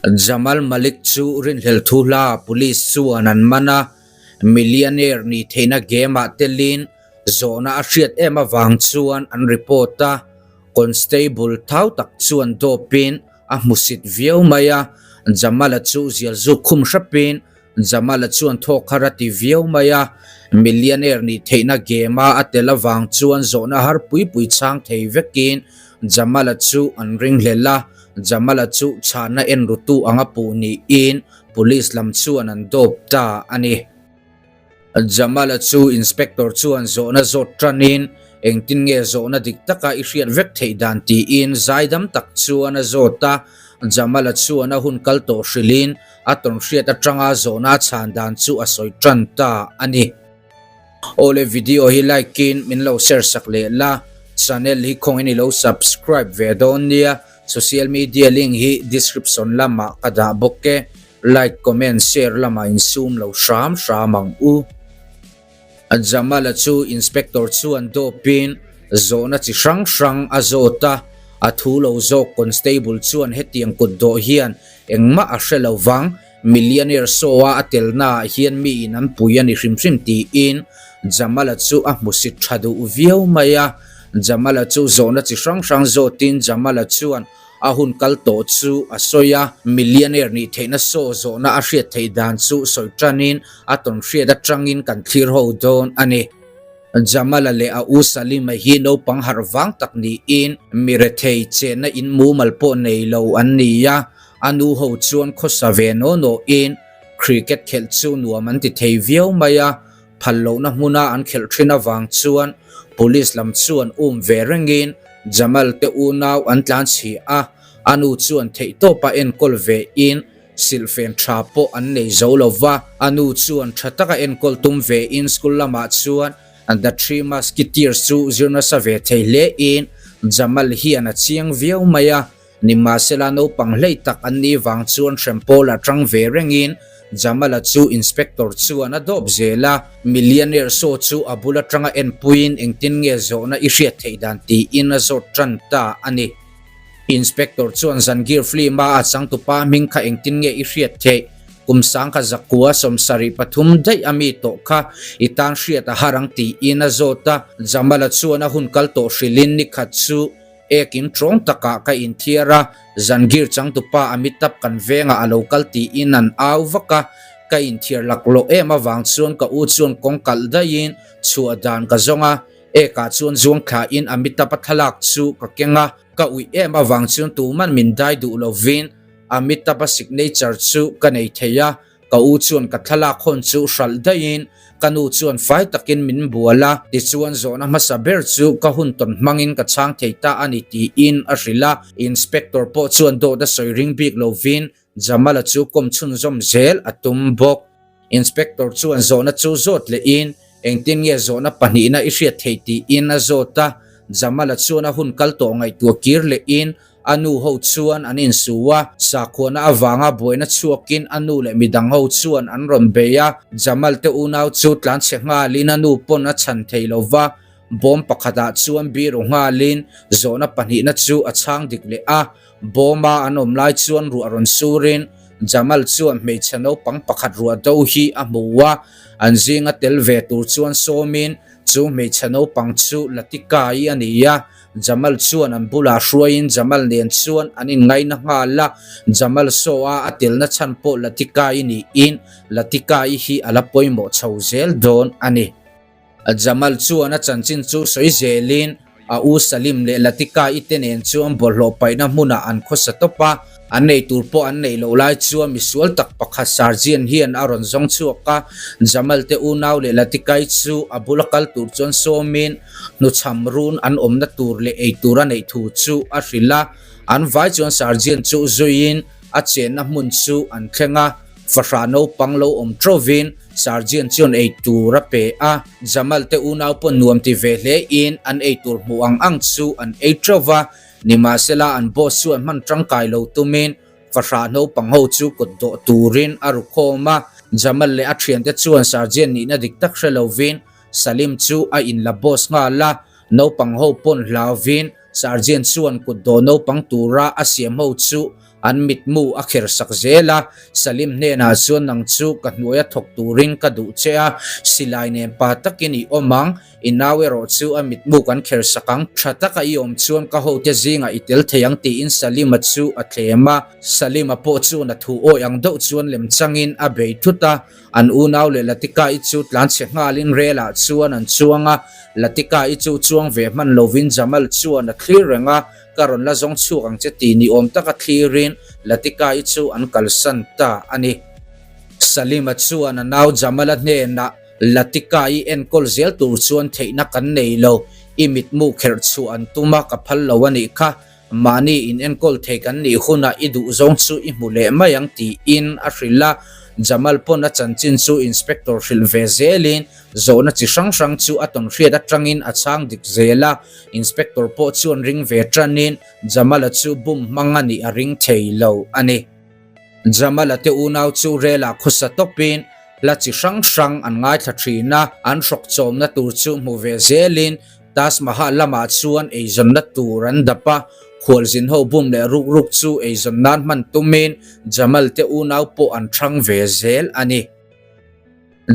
Jamal Malik chu rinhlelh thu hla police chuan an man a, millionaire nih theihna game-ah telin zawhna a hriat em avang chuan an report a, constable thau tak chuan dawpin a hmusit viau mai a, Jamal-a chu zial zuk khum hrepin Jamal-a chuan thawk har a ti viau mai a, millionaire nih theihna game-a a tel avang chuan zawhna har pui pui chhang thei vekin Jamal-a chu an ringhlel a, Jamal-a chu chhahna en rutu anga puh niin police lam chuan an dawp ta a ni. Jamal-a chu inspector chuan zawhna zawt tanin engtin nge zawhna dik taka i hriat vek theih dan tiin zaidam tak chuan a zawt a, Jamal-a chuan a hun kal tawh hrilhin a tawn hriat atanga zawhna a chhan dan chu a sawi tan ta a ni. Awle video hi like in min lo share sak leh la, channel hi khawngin i lo subscribe ve dawn nia, social media link hi description lamah ka dah bawk e. Like, comment, share lamah insum lo hram hram ang u. Jamala chu inspector chuan dawpin zawhna chi hrang hrang a zawt a, a thu lo zawk constable chuan hetiang kut dawh hian engmah a hre lo vang, millionaire show a a telnaah hian miin an pui a ni hrim hrim tiin Jamala chu a hmusit tha duh viau mai a. Jamala chu zawhna chi hrang hrang zawtin Jamala chuan A hun kal tawh chu a sawi a, millionaire nih theihna saw zawhna a hriat theih dan chu sawi tanin a tawn hriat atangin kan thlir ho dawn a ni. Jamala leh a u Salima hi naupang harh vang tak niin mi rethei chenna in mumal pawh nei lo an ni a, a nu ho chuan khawsa ve naw nawin cricket khelh chu nuam an ti thei viau mai a, Phal lohna hmuna an khelh thin avang chuan police lam chuan um ve rengin Jamal te unau an tlan chhi a, a nu chuan theihtawpa enkawl ve in silhfen tha pawh an nei zo lo va, a nu chuan tha taka enkawl tum ve in school lamah chuan The Three Musketeers chu zir nasa ve thei hle in Jamal hian a chiang viau mai a. Nimahsela naupang hlei tak an nih vang chuan hrem pawl a tang ve rengin Jamala chu inspector chuan a dawp zel a, millionaire saw chu a bul atanga enpuiin engtin nge zawhna i hriat theih dan tiin a zawt tan ta a ni. Inspector chuan Zangir film a a changtupa hming kha engtin nge i hriat theih? Kum sangkhat zakua 73 daih a mi tawh kha i tan hriat a har ang tiin a zawt a, Jamala chuan a hun kal tawh hrilhin nikhat chu Ekin tawng takah ka inthiar a, Zangir changtupa Amitabh kan vengah a lo kal tiin an au vak a, ka inthiar laklawh em avang chuan ka u chuan kawng kalh daihin chhuah dan ka zawng a, Ekah chuan zuang thlain Amitabh a thlalak chu ka keng a, ka uih em avang chuan tuman min dai duh lovin Amitabh a signature chu ka nei thei a, Ka u chuan ka thlalak hawn chu hralh daihin ka nu chuan fai takin min bual a, tichuan zawhna hmasa ber chu ka hun tawn hmangin ka chhang thei ta a ni tiin a hrilh a. Inspector pawh chuan dawt a sawi ring bik lovin Jamal-a chu kawm chhunzawm zel a tum bawk. Inspector chuan zawhna chu zawt lehin Engtin nge zawhna pahnihna i hriat theih tiin a zawt a, Jamal-a chuan a hun kal tawh ngaihtuah kir lehin A nu ho chuan an insu a, sakhuana avanga buaina chhuakin a nu leh midang ho chuan an rawn bei a. Jamal te unau chu tlanchhe nghalin a nu pawn a chhan thei lo va, bawm pakhatah chuan biru nghalin zawhna pahnihna chu a chhang dik leh a. Bawma an awm lai chuan ruah rawn surin Jamal chuan hmeichhe naupang pakhat ruah do hi a hmu a, an zinga tel ve tur chuan sawmin chu hmeichhe naupang chu Latika-i a ni a. Jamal chuan an bulah hruaiin Jamal nen chuan an inngaina nghal a, Jamal saw a a telna chhan pawh Latika-i niin Latika-i hi a la pawimawh chho zel dawn a ni. Jamal chuan a chanchin chu sawi zelin a u Salim leh Latika-i te nen chuan bawlhhlawh paihna hmunah an khawsa tawp a, An nei tur pawh an neih loh lai chuan misual tak pakhat Sarjian hian a rawn zawng chhuak a, Jamal te unau leh Latikai chu a bula kal tur chuan sawmin hnuchham run an awmna tur leh ei tur a neih thu chu a hrilh a. An vai chuan Sarjian chu zuiin a chenna hmun chu an thleng a, fahrah naupang lo awm tawvin Sarjian chuan ei tur a pe a. Jamal te unau pawh nuam ti ve hlein an ei tur hmuh ang ang chu an ei tawva. Nimahsela an boss chuan hman tangkai lo tumin fahrah naupang ho chu kut dawh turin a ru khawm a. Jamal leh a thiante chuan Sergeant nihna dik tak hre lovin Salim chu a inla boss nghal a, naupang ho pawn hlauvin Sergeant chuan kut dawh naupang tura a siam ho chu An mitmu a kher sak zel a, Salim hnenah chuan nang chu ka hnuaia thawk turin ka duh che a, silai nen pa takin i awm ang, i nau erawh chu a mitmu kan kher sak ang, tha taka i awm chuan ka hote zingah i tel thei ang tiin Salima chu a thlem a. Salima pawh chuan a thu awih ang deuh chuan lem changin a bei thut a, an unau leh Latika-i chu tlanchhe nghalin relah chuan an chuang a, Latika-i chu chuang ve hman lovin Jamal chuan a thlir reng a, Ka rawn la zawng chhuak ang che tih ni awm taka thlirin Latika-i chu an kalsan ta a ni. Salima chuan a nau Jamala hnenah, Latika-i enkawl zel tur chuan theihna kan nei lo, i mitmu kherh chhuah an tum a, ka phal lo a nih kha. Mahni in enkawl thei kan nih hunah i duh zawng chu i hmu leh mai ang tiin a hrilh a. Jamal pawn a chanchin chu Inspector hrilh ve zelin Zawhna chi hrang hrang chu a tawnhriat atangin a chhang dik zel a, Inspector pawh chuan ring ve tanin Jamal-a chu bum hmang a nih a ring thei lo a ni. Jamal-a te unau chu relah khawsa tawpin hla chi hrang hrang an ngaithla thin a, an hrawk chawmna tur chu hmu ve zelin Taj Mahal lamah chuan eizawnna tur an dap a, khualzin ho bum leh ruk ruk chu eizawn nan hman tumin Jamal te unau pawh an thang ve zel a ni.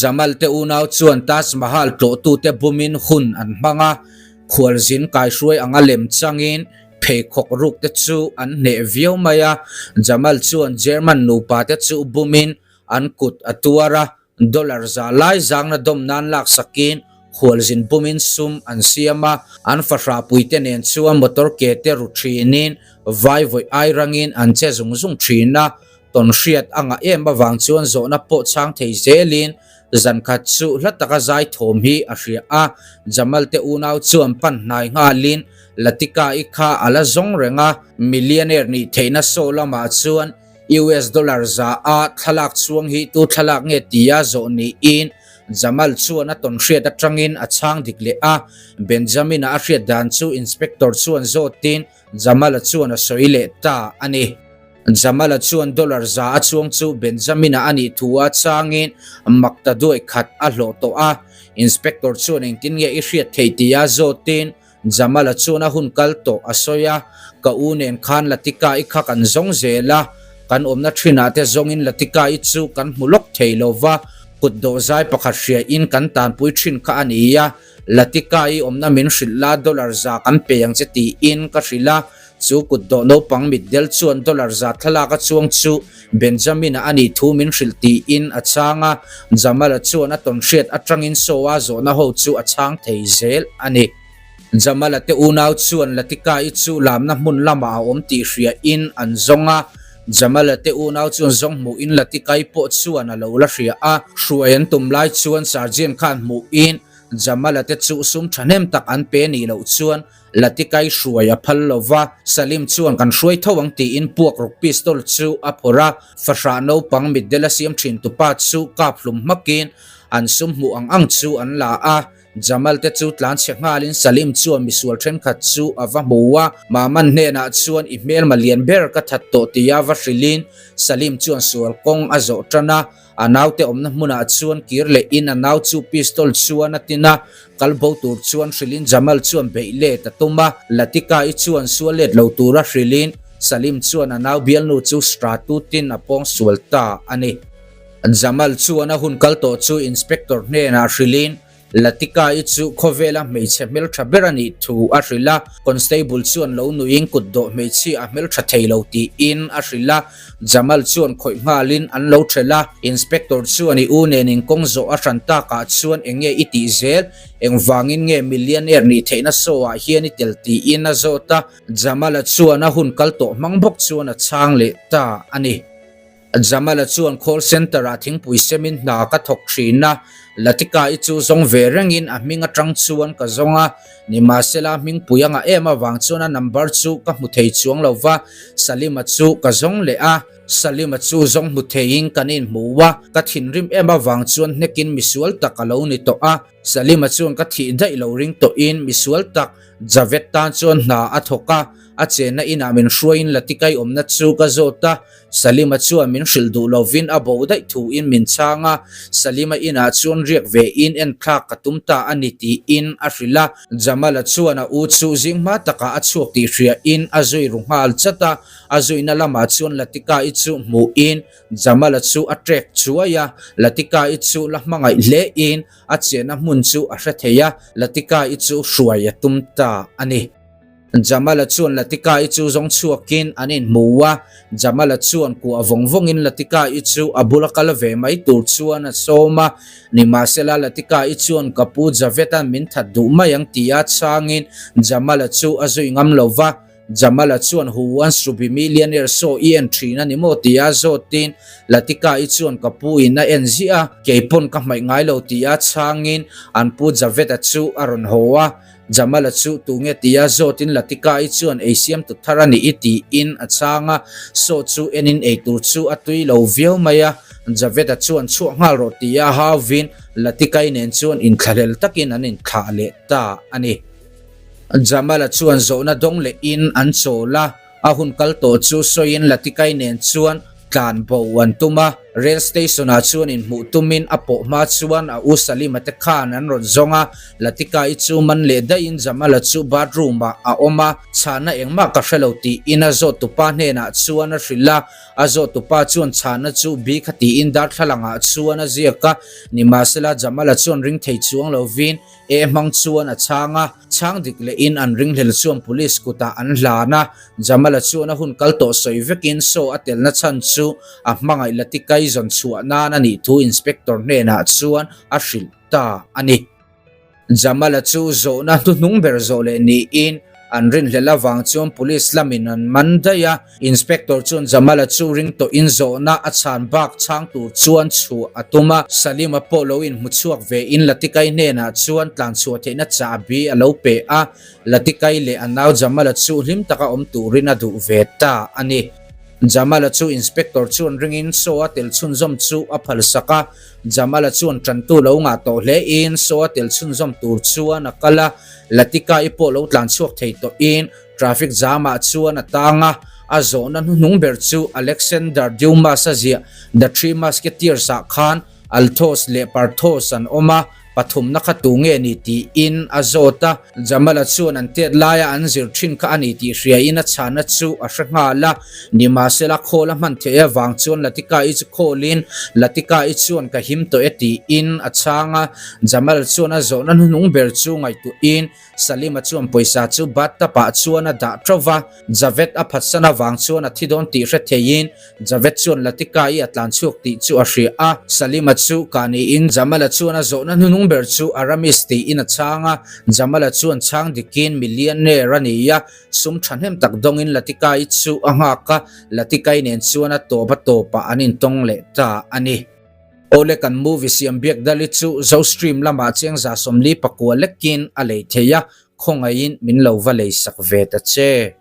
Jamal te unau chuan Taj Mahal tlawhtute bumin hun an hmang a, khualzin kaihruai anga lem changin pheikhawk ruk te chu an hneh viau mai a. Jamal chuan German nupa te chu bumin an kut a tuar a, dollar za lai zangna dawm nan laksakin khualzin bumin sum an siam a, an fahrahpui te nen chuan motor ke te ru thinin vai vawi ai rangin an che zung zung thin a. Tawnhriat a ngah em avang chuan zawhna pawh chhang thei zelin zankhat chu hla taka zai thawm hi a hria a, Jamal te unau chuan pan hnai nghalin Latika-i kha a la zawng reng a, millionaire nih theihna saw lamah chuan US dollar za a thlalak chhuang hi tu thlalak nge tia zawh niin Jamal chuan a tawnhriat atangin a chhang dik leh a, Benjamin-a a hriat dan chu inspector chuan zawtin Jamal-a chuan a sawi leh ta a ni. Jamal-a chuan dollar za a chuang chu Benjamin-a a nih thu a changin mak ta duai khat a hlawh tawh a. Inspector chuan engtin nge i hriat theih tia zawtin Jamal-a chuan a hun kal tawh a sawi a, Ka u nen khan Latika-i kha kan zawng zel a, kan awmna thinah te zawngin Latika-i chu kan hmu lawk thei lo va, kut dawh zai pakhat hriain kan tanpui thin kha a ni a, Latika i awmna min hrilh la dollar za kan pe ang che tiin ka hrilh a, chu kut dawh naupang mitdel chuan dollar za thlalak a chuang chu Benjamin-a a nih thu min hrilh tiin a chhang a, Jamal-a chuan a tawnhriat atangin Saw-a zawhna ho chu a chhang thei zel a ni. Jamal-a te unau chuan Latika-i chu lamna hmun lamah a awm tih hriain an zawng a, Jamal-a te unau chuan zawng hmuhin Latika-i pawh chuan a lo la hria a, hruai an tum lai chuan Sergeant khan hmuhin Jamal-a te chu sum thahnem tak an pe nih loh chuan Latikai hruai a phal lo va, Salim chuan kan hruai tho ang tiin puakruk pistol chu a phawrh a, fahrah naupang mitdel a siam thin tupa chu kap hlum hmakin an sum hmuh ang ang chu an la a, Jamal te chu tlanchhe nghalin Salim chuan misual thenkhat chu a va hmu a, Maman hnenah chuan i hmelma lian ber ka that tawh tia va hrilhin Salim chuan sual kawng a zawh tan a, A naute awmna hmunah chuan kir leh in a nau chu pistol chuan a tin a, kal bo tur chuan hrilhin Jamal chuan beih let a tum a, Latika-i chuan sual let lo tura hrilhin Salim chuan a nau bialnu chu Stratutin a pawng sual ta a ni. Jamal chuan a hun kal tawh chu Inspector hnenah hrilhin Latika-i chu khawvela hmeichhe hmeltha ber a nih thu a hrilh a, Constable chuan lo nuiin kut dawh hmeichhia a hmeltha thei lo tiin a hrilh a, Jamal chuan khawih nghalin an lo thelh a, Inspector chuan i u nen in kawng zawh a hran takah chuan eng nge i tih zel, engvangin nge millionaire nih theihna show ah hian i tel tiin a zawt a, Jamal-a chuan a hun kal tawh hmang bawk chuan a chhang leh ta a ni. Jamal-a chuan call centre-ah thingpui semin hna ka thawk thin a, Latika-i chu zawng ve rengin a hming atang chuan ka zawng a, nimahsela hmingpui a ngah em avang chuan a number chu ka hmu thei chuang lo va, Salima chu ka zawng leh a, Salima chu zawng hmu theiin kan inhmu a, ka thinrim em avang chuan hnekin misual tak a lo ni tawh a. Salima chuan ka thih daih lo ring tawhin misual tak Javed tan chuan hna a thawk a, a chenna inah min hruaiin Latikai awmna chu ka zawt a, Salima chuan min hrilh duh lovin a bo daih thuin min chhang a, Salima inah chuan riak vein enthlak ka tum ta a ni tiin a hrilh a. Jamala chuan a u chu zing hma takah a chhuak tih hriain a zui ru nghal chat a, a zuina lamah chuan Latika-i chu hmuhin Jamala chu a trek chuai a, Latika-i chu la hmangaih hlein a chenna hmun chu a hre thei a, Latika-i chu hruai a tum ta a ni. Jamala chuan Latika-i chu zawng chhuakin an inhmu a, Jamala chuan kuah vawng vawngin Latika-i chu a bula kal ve mai tur chuan a sawm a, nimahsela Latika-i chuan ka pu Javed-a'n min that duh mai ang tia chhangin Jamala chu a zui ngam lo va, Jamala chuan Who wants to be millionaire show i en thin a ni maw tia zawtin Latika-i chuan ka pu in a en ziah a, keipawn ka hmaih ngai lo tia chhangin an pu Javed-a chu a rawn haw a. Jamala chu tunge tia zawtin Latika-i chuan ei siam tu thar a nih i tiin a chhang a, saw chu enin ei tur chu a tui lo viau mai a, Javed-a chuan chhuah nghal rawh tia hauvin Latika-i nen chuan inthlahlel takin an inthlah leh ta a ni. Jamala chuan zawhna dawng lehin an chawl a, A hun kal tawh chu sawiin Latikai nen chuan tlan bo an tum a, rail station ah chuan inhmuh tumin a pawh hma chuan a u Salima te khan an rawn zawng a, Latikai chu man leh daihin Jamala chu bathroom ah a awm a, chhana engmah ka hrelo tiin a zawttupa hnenah chuan a hrilh a, a zawttupa chuan chhana chu bi kha tiin darthlalang ah chuan a ziak a, nimahsela Jamala chuan ring thei chuang lovin E hmang chuan a chhang a, chhang dik lehin an ringhlel chuan police kutah an hlan a, Jamala chuan a hun kal tawh sawi vekin saw a telna chhan chu a hmangaih Latikai zawn chhuah nan a nih thu inspector hnenah chuan a hrilh ta a ni. Jamala chu zawhna hnuhnung ber zawh leh niin an rinhlelh avang chuan police lamin an man daih a, Inspector chuan Jamala chu ring tawhin zawhna a chhan bak chhang tur chuan chhuah a tum a, Salima pawh lo inhmu chhuak ve in Latikai hnenah chuan tlan chhuah theihna chahbi a lo pe a, Latikai leh a nau Jamala chu hlim taka awm turin a duh ve ta a ni. Jamala chu Inspector chuan ringin saw a tel chhunzawm chu a phalsak a, Jamala chuan tantu lo ngah tawh hle in saw a tel chhunzawm tur chuan a kal a, Latikai pawh lo tlan chhuak thei tawhin Traffic jam ah chuan a tang a, a zawhna hnuhnung ber chu Alexander Dumas a ziah The Three Musketeers ah khan Althos leh Parthos an awm a, pathumna kha tu nge ni tiin a zawt a. Jamala chuan an tet laia an zir thin kha a ni tih hriain a chhana chu a hre nghal a, nimahsela khawl a hman theih avang chuan Latika-i chu khawlin Latika-i chuan ka him tawh e tiin a chhang a. Jamal chuan a zawhna hnuhnung ber chu ngaihtuahin Salima chuan pawisa chu bathtub ah chuan a dah teuh va, Javed a phatsan avang chuan a thi dawn tih hre theiin Javed chuan Latika-i a tlan chhuak tih chu a hria a. Salima chu kah niin Jamala chuan a zawhna hnuhnung ber chu Aramis tiin a chhang a, Jamala chuan chhang dikin millionaire a ni a, sum thahnem tak dawngin Latika-i chu a nghak a, Latika-i nen chuan a tawp a tawpah an intawng leh ta a ni. Awle kan movie siam biak dali chu Zo stream lamah chengza 44 lekin a lei thei a, khawngaihin min lo va lei sak ve ta che.